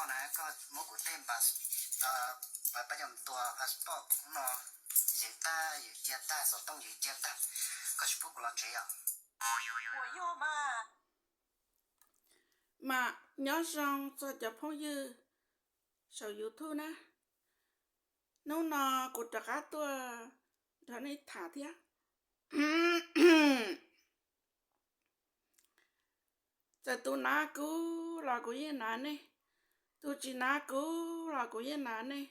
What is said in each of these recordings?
Koj na, koj muab kuv tej npa, pab coj mus tua passport no, yws tag yws cia tag, xov tooj yws cia tag, koj tsis pub kuv los tsev os. Mas nyob zoo txog cov phooj ywg saum YouTube na, hnub no kuv rov qab tuaj nrog nej tham thiab. Txawm tus nav kuv los kuv yeej nav nej, tus tsis nav kuv los kuv yeej nav nej,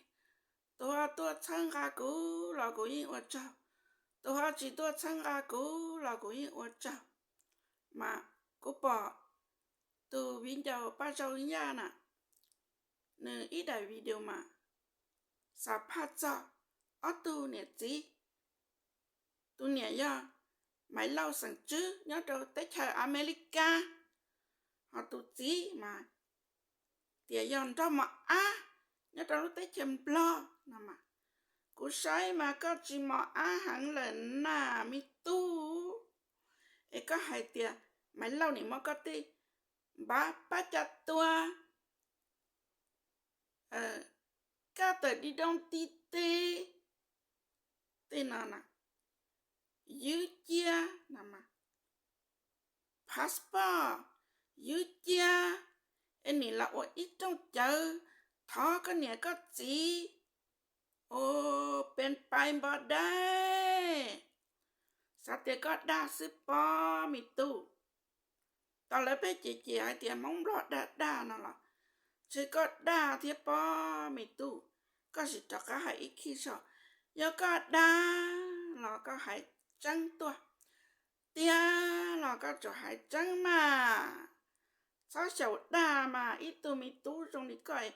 tus ho tuaj txhawb nqa kuv los kuv yeej ua tsaug, tus ho tsis tuaj txhawb nqa kuv los kuv yeej ua tsaug. Mas kuv pom tus viv ncaus Paj Zau Yaj na, nws ib daim video mas xav phaj txog ob tug niam txiv. Tus niam yog Maiv Lauj xeem Tswb nyob rau teb chaws Amelikas, ho tus txiv mas tias yog nrog mos ab nyob rau lub teb chaws Nplog no mas. Kuv saib mas koj tsis mos ab heev lawm na me tub, es koj hais tias Maiv Lauj nim muab koj tej npav pab caj tuag, kab tawm di doo ti ti, tej no na, ywj cia, passport ywj cia, es nim los ua ib rooj cawv thov koj niam koj txiv. Ua pes pais npog dab, xav tias koj dag xwb pob me tub. Tau lawv peb cem cem hais tias Hmoob Nplog dag dag no los, ntshe koj dag thiab pob me tub. Koj sim rov qab hais ib khib zog, yog koj dag los koj hais tseeb tuaj, tiag los koj tsuas hais tseeb mas. Txhob xyaum dag mas, ib tug me tub zoo li koj,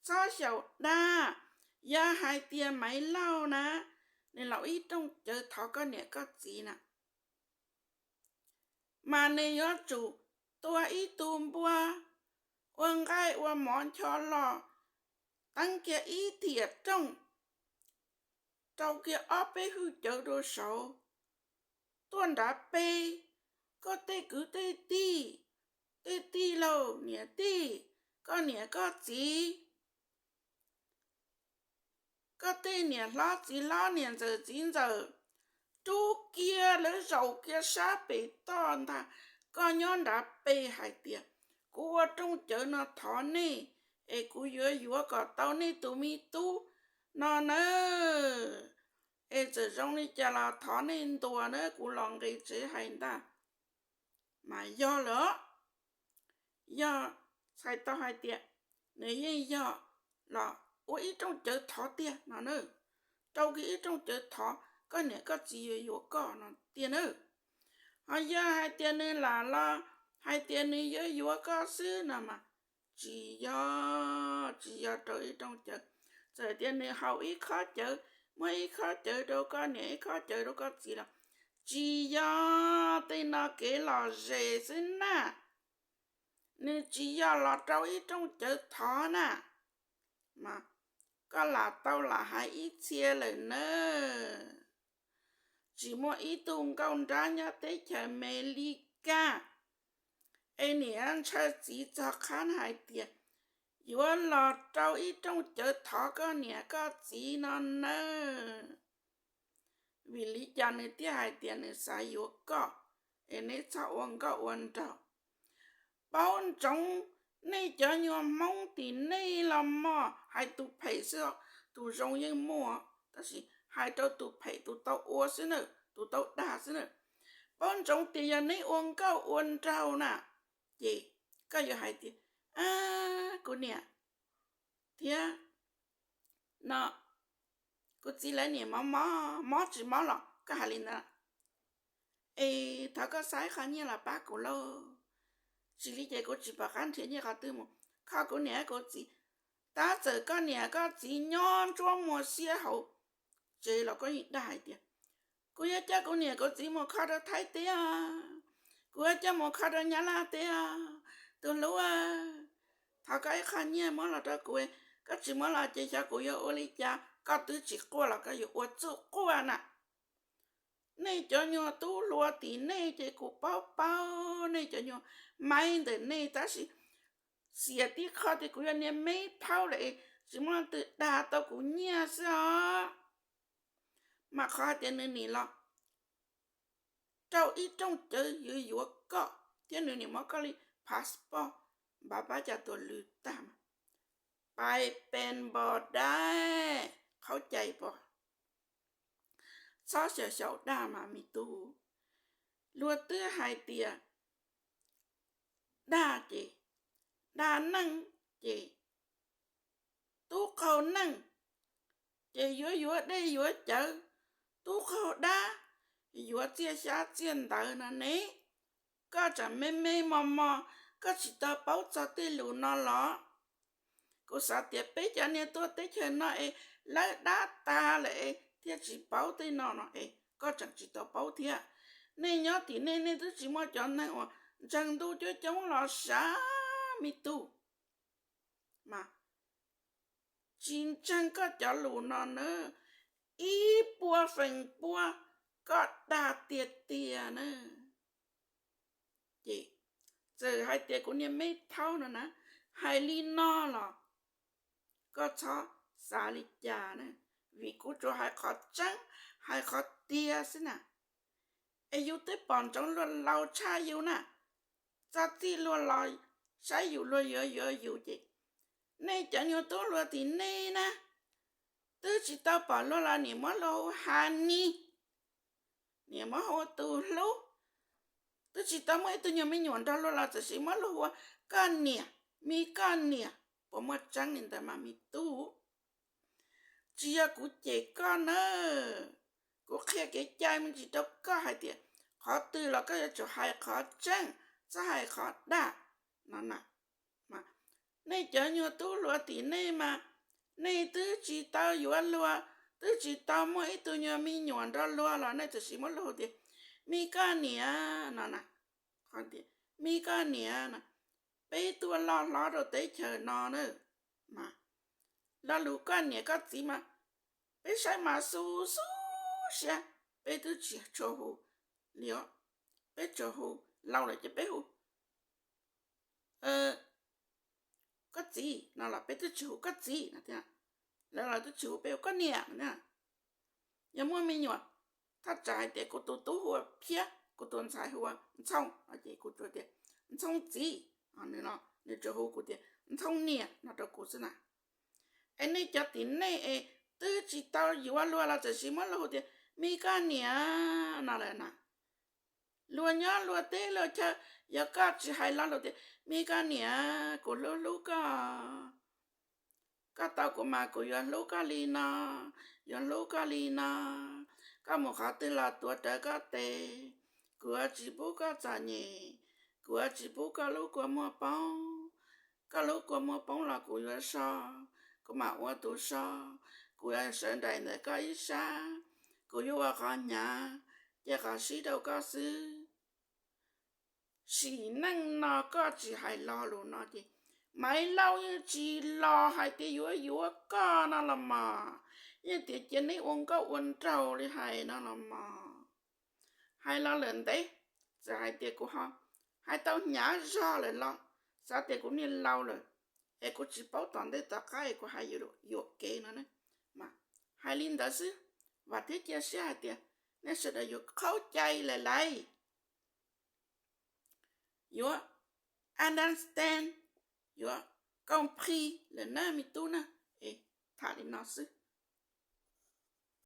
txhob xyaum dag. Yog hais tias Maiv Lauj na, nws los ib rooj cawv thov koj niam koj txiv na, mas nws yuav tsum tua ib tug npua, ua nqaij ua mov ncho los, teeb kiag ib thiam rooj, rau kiag ob peb hwj cawv rau saud, tuaj nrad pe, koj tej kwv tej tij, tej tij laug niam tij, koj niam koj txiv, koj tej niam hlob txiv hlob niam ntxawm txiv ntxawm, rub kiag lawv zaum kiag sab pem toj ntag. Koj nyob nrad pe hais tias, kuv ua rooj cawv no thov nej, es kuv yuav yuav kom tau nej tus me tub no nawb, es txawm zoo li cas los thov nej ntuas nawb, kuv los nqis tsev hais ntag. Mas yog lawm, yog txhais tau hais tias nws yeej yog los ua ib rooj cawv thov tiag no na, rau kiag ib rooj cawv thov koj niam koj txiv yuav yuav koj no tiag na. Ho yog hais tias nws lam los hais tias nws yuav yuav koj xwb no mas, tsis yog, tsis yog rau ib rooj cawv. Txawm tias nws haus ib khob cawv, muab ib khob cawv rau koj niam ib khob cawv rau koj txiv los, tsis yog, tej no kev lom zem xwb na. Nws tsis yog los rau ib rooj cawv thov na. Mas koj lam tau lam hais ib txhia lawm nawb. Tsis muaj ib tug nkauj nrab nyob teb chaws Amelikas es niam ntshaw txiv txog qhab hais tias yuav los rau ib rooj cawv thov koj niam koj txiv no nawb. Vim li cas nws thiaj hais tias nws xav yuav koj, es neb txhob ua nkauj ua nraug? Paub ntsoov, nej cov nyuag Hmoob tim nej los mog, hais tus phem xwb, tus zoo yeej muaj, tab sis hais rau tus phem tus tau ua xwb na, tus tau dag xwb na. Paub ntsoov tias yog neb ua nkauj ua nraug na, ces koj yuav hais tias, kuv niam thiab no, kuv txiv lawv niam mob mob, mob tsis mob los koj hais li ntawd. Es thov koj xa ib qho nyiaj los pab kuv lauj, tsis li ces kuv tsis pom qab nrhiav nyiaj qhov twg mus kho kuv niam kuv txiv. Tab txawm koj niam koj txiv nyob ntsuab muag xiab hauv tsev los koj yeej dag hais tias, kuv yuav coj kuv niam kuv txiv mus kho rau Thaib teb, kuv yuav coj mus kho rau Nyab Laj teb. Tus hlub, thov koj ib qho nyiaj muab los rau kuv, koj tsis muab los ces xyov kuv yuav ua li cas, koj twb tsis quaj los koj yuav ua txuj quaj na. Nej cov nyuag tub hluas tim nej ces kuv paub paub nej cov nyuag maib ntawm nej, tab sis xiam tib qho tias kuv yog niag meb thaub lawm es tsis muaj leej twg dag tau kuv nyiaj xwb os. Mas qhov hais tias nws nim los rau ib rooj cawv yuav yuav koj thiab nws nim muab koj li passport npav pab cas tuag lwg tag mas pais pes npos dab, qhaub cai pom. Txhob xyaum xyaum dag mas me tub. Luag twb hais tias dag ces dag neej ces tub qaug neej ces yuav yuav dej yuav cawv, tub qaug dab yuav txiaj xyab txiaj ntawv no ne. Koj tseem me me mos mos, koj tsis tau paub txog tej lus no los? Kuv xav tias peb cov niag tuaj teb chaws no es lawb dab tag lawm es thiaj tsis paub tej no no es koj tseem tsis tau paub thiab. Nej nyob tim nej, nej twb tsis muaj cov neeg uas ntseeg ntuj coob coob los sav me tub. Mas tsis ntseeg koj cov lus no na, ib puas feem pua koj dag tiag tiag na. Ces txawm hais tias kuv niag meb thaub no na, hais li no los koj txhob xav li cas na, vim kuv tsuas hais qhov tseeb, hais qhov tiag xwb na. Es yus twb pom ntsoov luag laus tshaj yus na, txog txij luag los saib yus luag yuav yuav yus ces nej cov nyuag tub hluas tim nej na, twb tsis tau pom luag los niam muab luag hu Hanis, niam muab hu tus hlub, twb tsis tau muaj ib tug nyuag me nyuam nrog luag los txawm sis muab luag hu ua koj niam, me koj niam, puas muaj tseeb li ntawd mas me tub? Tsis yog kuv cem koj na, kuv qhia kev cai me ntsis rau koj hais tias qhov twg los koj yuav tsum hais qhov tseeb, txhob hais qhov dag no na. Nej cov nyuag tub hluas tim nej mas nej twb tsis tau yuav luag, twb tsis tau muaj ib tug nyuag me nyuam nrog luag los nej txawm sis muab luag hu tias me koj niam no na, me koj niam no. Peb tuaj loj hlob rau teb chaws no na, mas lo lus koj niam koj txiv mas peb saib mas xu xu siab, peb twb tsis tshua hu li os. Peb tsuas hu, laus lawm ces peb hu koj txiv no los peb twb tsis hu koj txiv no thiab, lawv los twb tsis hu, peb hu koj niam no. Yog muaj me nyuam, thaj tsam hais tias kuv tus tub hu ua Phiab, kuv tus ntxhais hu ua Ntxhoo, ces kuv tsuas tias Ntxhoo txiv, nws tsuas hu kuv tias Ntxhoo niam no rau kuv xwb na. Es nej cov tim nej es twb tsis tau yuav luag los txawm sis muab luag hu tias me koj niam no lawm na. Luag nyob luag teb luag chaw, yog koj tsis hais lo lus tias me koj niam, kuv hlub hlub koj, koj tau kuv mas kuv yuav hlub koj li no, yuav hlub koj li no. Koj mus qhov twg los tuav rawv koj tes, kuv yuav tsis pub koj txom nyem, kuv yuav tsis pub koj lub kua muag poob. Koj lub kua muag poob los kuv yuav so, kuv mam ua tus so. Kuv yuav sawv nraim ntawm koj ib sab, kuv yuav ua qhov hnyav, cia qhov sib rau koj xwb. Sim neej no koj tsis hais lo lus no ces Maiv Lauj yeej tsis los hais tias yuav yuav koj no los mas, yeej tias cia neb ua nkauj ua nraug li hais no los mas. Hais los lawm ntev, txawm hais tias kuv ho hais tau hnyav zog lawm los xav tias kuv niag laus lawm, es kuv tsis paub tom ntej tom qab es kuv hais yuam kev no na. Mas hais li ntawd xwb, vam thiab cia siab hais tias nej sawv daws yuav khaub cai lawm lauj, yuav understand, yuav compris lawm na me tub na. Es tham li no xwb.